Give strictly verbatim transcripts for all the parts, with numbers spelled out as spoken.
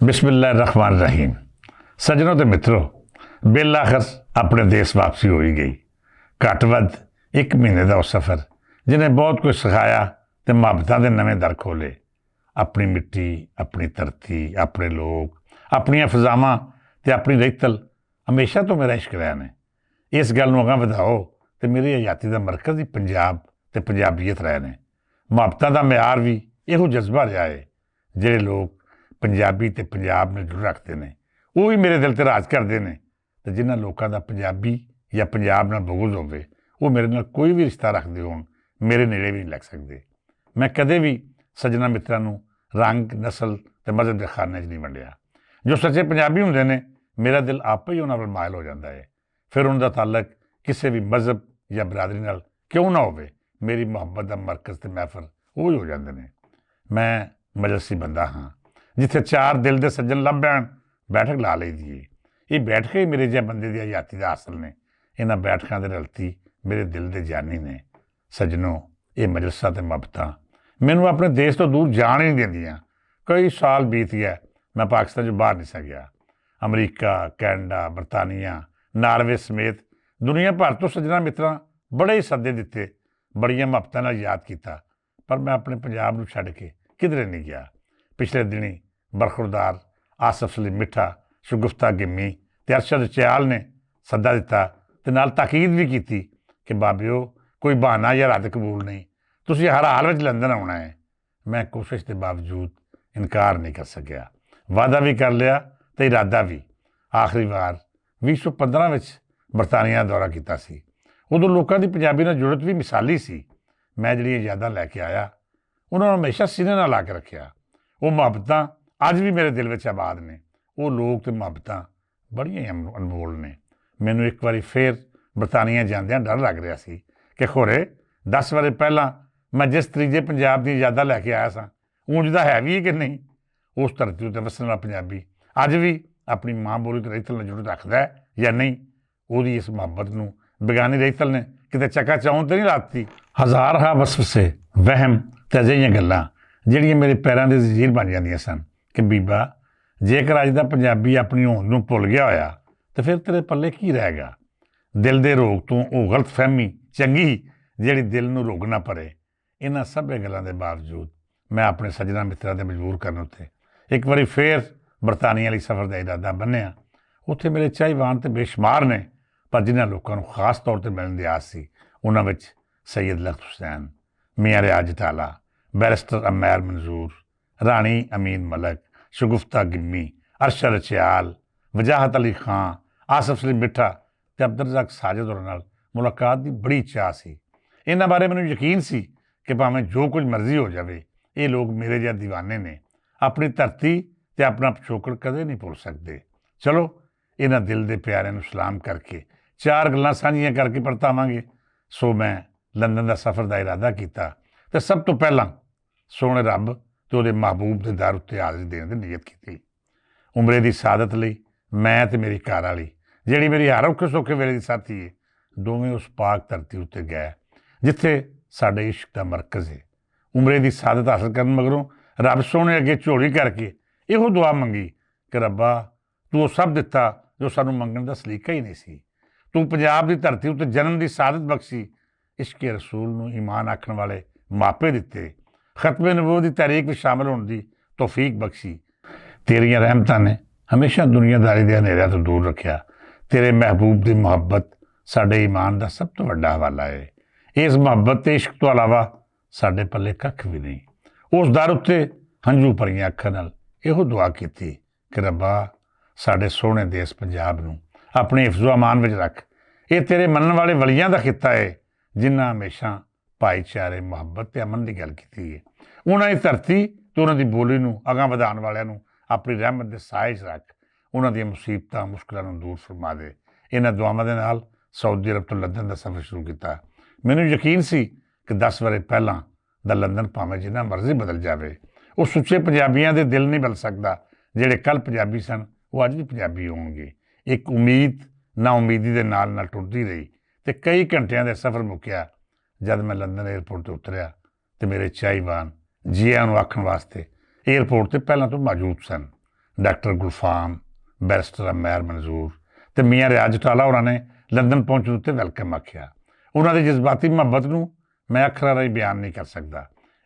بسم اللہ الرحمن الرحیم۔ سجنوں تے متروں، بالآخر اپنے دیس واپسی ہوئی گئی۔ گھٹ ود اک مہینے دا او سفر، جنہیں بہت کچھ سکھایا تے محبتاں دے نویں در کھولے۔ اپنی مٹی، اپنی دھرتی، اپنے لوگ، اپنیاں فضاواں تے اپنی رہتل، ہمیشہ توں میرا عشق رہیا نے۔ اس گل نوں اگاں ودھاؤ، تے میری حیاتی دا مرکز وی پنجاب تے پنجابیت رہے نے۔ محبتاں دا معیار وی ایہو جذبہ رہیا ہے۔ جڑے لوگ پنجابی تے پنجاب نال جڑ رکھدے نے، او وی میرے دل تے راج کردے نے۔ تے جنہاں لوکاں دا پنجابی یا پنجاب نال بغض ہووے، او میرے نال کوئی وی رشتہ رکھدے ہون، میرے نیڑے وی نہیں لگ سکدے۔ میں کدے وی سجنا متراں نوں رنگ، نسل تے مذہب دے خانے چ نہیں ونڈیا۔ جو سچے پنجابی ہوندے نے، میرا دل آپ ہی انہاں ول مائل ہو جاندا ہے۔ پھر ان دا تعلق کسے وی مذہب یا برادری نال کیوں نہ ہووے، میری محبت دا مرکز تے محفل وہی ہو جاندے نے۔ میں مجلسی بندہ ہاں، جتھے چار دل دے سجن لبھ بین، بیٹھک لا لئی دی ہے۔ یہ بیٹھکے ہی میرے جہے بندے دی حیاتی دا حاصل نے۔ انہاں بیٹھکاں دے رلتی میرے دل دے جانی نے۔ سجنوں، یہ مجلساں تے محبتاں مینوں اپنے دیش تو دور جان ہی نہیں دیندیاں۔ کئی سال بیت گیا، میں پاکستان چوں باہر نہیں سا گیا۔ امریکہ، کینیڈا، برطانیہ، ناروے سمیت دنیا بھر تو سجنا متراں بڑے ہی سدے دتے، بڑیاں محبتاں نال یاد کیتا، پر میں اپنے پنجاب نوں چھڈ کے کدھرے نہیں گیا۔ پچھلے دنی برخوردار آصف سلیم مٹھا، شگفتہ گمی تے ارشد چیال نے سدا دتا تے نال تاکید بھی کیتی کہ بابیو، کوئی بہانہ یا رد قبول نہیں، تسی ہر حال وچ لندن آنا ہے۔ میں کوشش دے باوجود انکار نہیں کر سکیا۔ وعدہ بھی کر لیا تے ارادہ بھی۔ آخری وار ویہہ سو پندرہ وچ برطانیہ دا دورہ کیتا سی۔ ادوں لوکاں دی پنجابی نال جڑت بھی مثالی سی۔ میں جڑیاں یاداں لے کے آیا، انہاں نوں ہمیشہ سینے نال لا کے رکھیا۔ وہ محبتاں اج بھی میرے دل وچ آباد نے۔ وہ لوگ تے محبتاں بڑیاں ہی انمول نے۔ مینوں اک واری فیر برطانیہ جاندیاں ڈر لگ رہیا سی کہ خورے دس واری پہلاں میں جس تریجے پنجاب دیاں یاداں لے کے آیا ساں، اونجدا ہے وی ہے کہ نہیں؟ اس دھرتی اتے وسن والا پنجابی اج وی اپنی ماں بولی تے رہتل نال جڑ رکھدا ہے یا نہیں؟ اوہدی اس محبت نوں بیگانی رہتل نے کتے چکا چاؤن تے نہیں لاتتی۔ ہزار ہا وسوسے، وہم تے اجہیاں گلاں جڑیاں میرے پیراں دے زنجیر بن جاندیاں سن کہ بیبا، جیکر اج دا پنجابی اپنی ہوند نوں بھل گیا ہویا، تے فیر تیرے پلے کی رہ گیا؟ دل دے روگ توں او غلط فہمی چنگی ہی، جڑی دل نوں روگ نہ پرے۔ انہاں سبھے گلاں دے باوجود میں اپنے سجنا متراں دے مجبور کرن اتے اک واری فیر برطانیہ لئی سفر دا ارادہ بنیا۔ اتھے میرے چاہیوان تے بے شمار نے، پر جنہاں لوکاں نوں خاص طور تے ملن دی آس سی، انہاں وچ سید لخت حسین، میاں ریاض جٹالا، بیرسٹر امیر منظور، رانی امین ملک، شگفتہ گمی، ارشد رچیال، وجاہت علی خان، آصف سلیم مٹھا تے عبدالرزاق ساجد ہوراں نال ملاقات دی بڑی چاہ سی۔ انہاں بارے مینوں یقین سی کہ بھاویں جو کچھ مرضی ہو جاوے، اے لوگ میرے جہاں دیوانے نے، اپنی دھرتی تے اپنا پچھوکڑ کدے نہیں بھول سکدے۔ چلو، انہاں دل دے پیاریاں نوں سلام کر کے چار گلاں سانجھیاں کر کے پرتاواں گے۔ سو میں لندن دا سفر دا ارادہ کیتا تے سب توں پہلاں سوہنے رب تے اوہدے محبوب دے در اتے حاضری دین دی نیت کیتی۔ عمرے دی سعادت لئی میں تے میری گھر والی، جیہڑی میری ہر اوکھے سوکھے ویلے دی ساتھی ہے، دوویں اس پاک دھرتی اتے گئے جتھے ساڈے عشق دا مرکز ہے۔ عمرے دی سعادت حاصل کرن مگروں رب سوہنے اگے جھولی کر کے ایہو دعا منگی کہ ربا، توں او سب دتا جو سانوں منگن دا سلیقہ ہی نہیں سی۔ توں پنجاب دی دھرتی اتے جنم دی سعادت بخشی، عشق رسول نوں ایمان آکھن والے ماپے دتے، ختم نبوت دی تحریک وچ شامل ہون دی توفیق بخشی۔ تیریاں رحمتاں نے ہمیشہ دنیا داری دے ہنیریاں توں دور رکھیا۔ تیرے محبوب دی محبت ساڈے ایمان دا سب توں وڈا حوالہ ہے۔ اس محبت تے عشق توں علاوہ ساڈے پلے ککھ وی نہیں۔ اس در اتے ہنجو پریاں اکھاں نال ایہو دعا کیتی کہ ربا، ساڈے سوہنے دیس پنجاب نوں اپنے حفظ و امان وچ رکھ۔ ایہہ تیرے منن والے ولیاں دا خطہ ہے، جنہاں ہمیشہ بھائی چارے، محبت تے امن دی گل کیتی ہے۔ انہاں دی دھرتی تے انہاں دی بولی نوں اگاں ودھان والیاں نوں اپنی رحمت دے سائے وچ رکھ۔ انہاں دیاں مصیبتاں، مشکلاں نوں دور فرما دے۔ انہاں دعاواں دے نال سعودی عرب توں لندن دا سفر شروع کیتا۔ مینوں یقین سی کہ دس ورے پہلاں دا لندن پاویں جنہاں مرضی بدل جاوے، او سچے پنجابیاں دے دل نہیں بدل سکدا۔ جڑے کل پنجابی سن، او اج وی پنجابی ہونگے۔ اک امید نا امیدی دے نال نال ٹردی رہی تے کئی گھنٹیاں دے سفر مکیا۔ جد میں لندن ایئرپورٹ تے اتریا تے میرے چاہیوان جیاں نوں آکھن واسطے ایئرپورٹ تے پہلاں توں موجود سن۔ ڈاکٹر گلفام، بیرسٹر امیر منظور تے میاں ریاض اٹالا انہاں نے لندن پہنچن اتے ویلکم آکھیا۔ انہاں دی جذباتی محبت نوں میں اکھراں راہیں بیان نہیں کر سکدا۔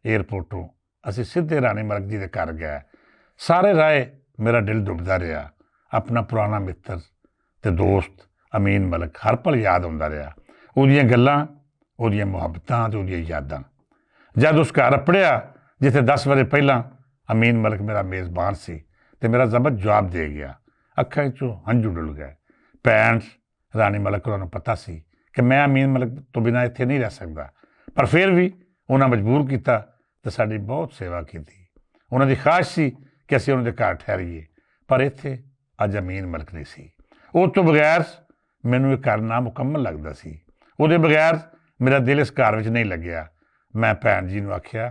ایئرپورٹ توں اسی سدھے رانی ملک جی دے گھر گئے۔ سارے راہے میرا دل ڈبدا رہیا۔ اپنا پرانا متر تے دوست امین ملک ہر پل یاد ہوندا رہیا۔ اوہدیاں گلاں، اوہدیاں محبتاں تے اوہدیاں یاداں۔ جد اس گھر اپڑیا، جتھے دس ورے پہلاں امین ملک میرا میزبان سی، تے میرا زبر جواب دے گیا۔ اکھاں وچوں ہنجو ڈل گئے۔ پینٹ رانی ملک انہاں نوں پتہ سی کہ میں امین ملک توں بنا اتھے نہیں رہ سکدا، پر فیر وی انہاں مجبور کیتا تے ساڈی بہت سیوا کیتی۔ انہاں دی خواہش سی کہ اسی انہاں دے گھر ٹھہریے، پر اتھے اج امین ملک نہیں سی۔ اوہدے بغیر مینوں ایہہ گھر نامکمل لگدا سی۔ اوہدے بغیر میرا دل اس گھر وچ نہیں لگیا۔ میں پین جی نوں آکھیا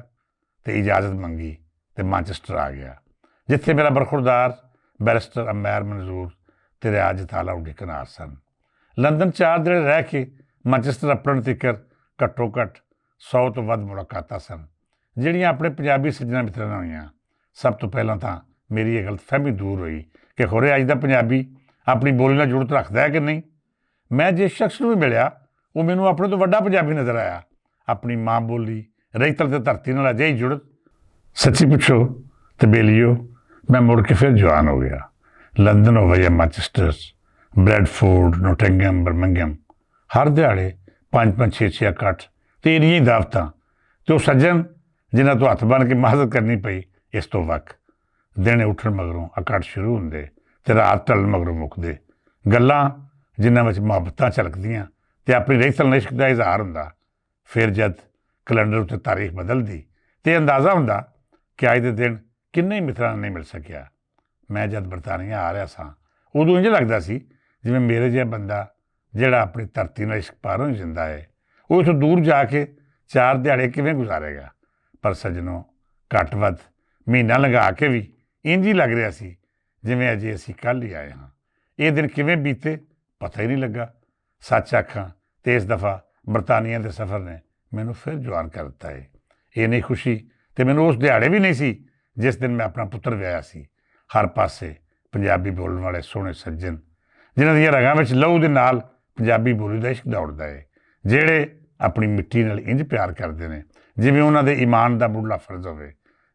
تے اجازت منگی تے مانچسٹر آ گیا، جتھے میرا برخوردار بیرسٹر امیر منظور تے ریاض جتالا اڈی کنار سن۔ لندن چار دن رہ کے مانچسٹر اپنن تکر گھٹو گھٹ سو توں ودھ ملاقاتاں سن، جہڑیاں اپنے پنجابی سجنا متراں نال ہوئیاں۔ سب توں پہلاں تاں میری ایہہ غلط فہمی دور ہوئی کہ خورے اج دا پنجابی اپنی بولی نال جڑت رکھدا ہے کہ نہیں۔ میں جس شخص نوں وی ملیا، او مینوں اپنے توں وڈا پنجابی نظر آیا۔ اپنی ماں بولی، رہی تل تے دھرتی نال اجہی جڑت۔ سچی پچھو تے بیلیو، میں مڑ کے فیر جوان ہو گیا۔ لندن ہووے یا مانچسٹر، بریڈفورڈ، نوٹنگم، برمنگم، ہر دیہاڑے پنج پنج چھ چھ اکٹھ تے ایریاں ہی دعوتاں۔ تے او سجن جنہاں توں ہتھ بن کے معذرت کرنی پئی، اس توں وقت دن اٹھن مگروں اکٹھ شروع ہوندے تے رات ٹلن مگروں مکدے۔ گلاں جنہاں وچ محبتاں چلکدیاں تے اپنی رہی تل عشق دا اظہار ہوندا۔ فیر جد کیلنڈر اتے تاریخ بدلدی تے اندازہ ہوندا کہ اج دے دن کنے ہی متراں نال نہیں مل سکیا۔ میں جد برطانیہ آ رہیا ساں، ادوں انج لگدا سی جیویں میرے جیہا بندہ جہڑا اپنی دھرتی نال عشق پاروں ہی زندہ ہے، او اتھوں دور جا کے چار دیہاڑے کیویں گزارے گا؟ پر سجنوں، گھٹ ودھ مہینہ لنگا کے وی انج ہی لگ رہیا سی جیویں اجے اسی کل ہی آئے ہاں۔ ایہہ دن کیویں بیتے، پتہ ہی نہیں لگا۔ سچ آکھاں تے اس دفعہ برطانیہ دے سفر نے مینوں فیر جوان کر دتا ہے۔ ایہہ نہیں خوشی تے مینوں اس دیہاڑے وی نہیں سی جس دن میں اپنا پتر ویایا سی۔ ہر پاسے پنجابی بولن والے سوہنے سجن، جنہاں دیاں رگاں وچ لہو دے نال پنجابی بولی دا عشق دوڑدا ہے، جہڑے اپنی مٹی نال انج پیار کردے نے جیویں انہاں دے ایمان دا مڈلا فرض ہووے۔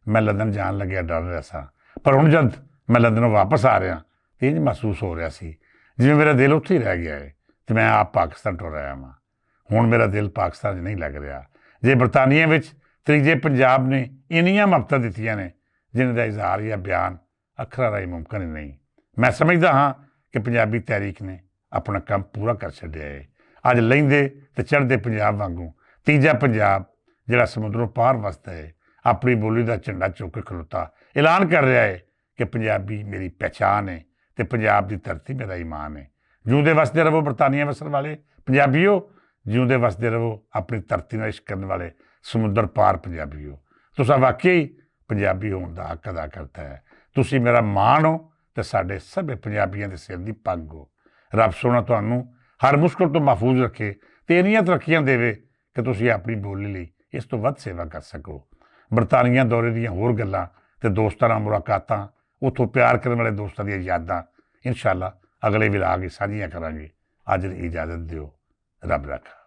میں لندن جان لگیا ڈر رہیا ساں، پر ہن جد میں لندنوں واپس آ رہیا تے انج محسوس ہو رہیا سی جیویں میرا دل اتھے ہی رہ گیا ہے تے میں آپ پاکستان ٹر آیا واں۔ ہن میرا دل پاکستان وچ نہیں لگ رہیا۔ جے برطانیہ وچ تریجے پنجاب نے انیاں محبتاں دتیاں نے جنہاں دا اظہار یا بیان اکھراں راہیں ممکن ہی نہیں۔ میں سمجھدا ہاں کہ پنجابی تحریک نے اپنا کم پورا کر چھڈیا ہے۔ اج لہندے تے چڑھدے پنجاب وانگوں تیجا پنجاب، جڑا سمندروں پار وسدا ہے، اپنی بولی دا جھنڈا چوک کے کھلوتا اعلان کر رہیا ہے کہ پنجابی میری پہچان ہے تے پنجاب دی دھرتی میرا ایمان ہے۔ جیوندے وسدے رہو برطانیہ وسن والے پنجابیو، جیوندے وسدے رہو اپنی دھرتی نال عشق کرن والے سمندر پار پنجابیو۔ تساں واقعی پنجابی ہون دا حق ادا کرتا ہے۔ تسی میرا مان ہو تے ساڈے سبھے پنجابیاں دے سر دی پگ ہو۔ رب سونا تانوں ہر مشکل تو محفوظ رکھے تے انیاں ترقیاں دیوے کہ تسی اپنی بولی لئی اس تو ودھ سیوا کر سکو۔ برطانیہ دورے دیاں ہور گلاں تے دوستاں نال ملاقاتاں، اتھوں پیار کرن والے دوستاں دیاں یاداں انشاءاللہ اگلے ولاگ وچ سانجھیاں کراں گے۔ اج لئی اجازت دیو۔ رب رکھا۔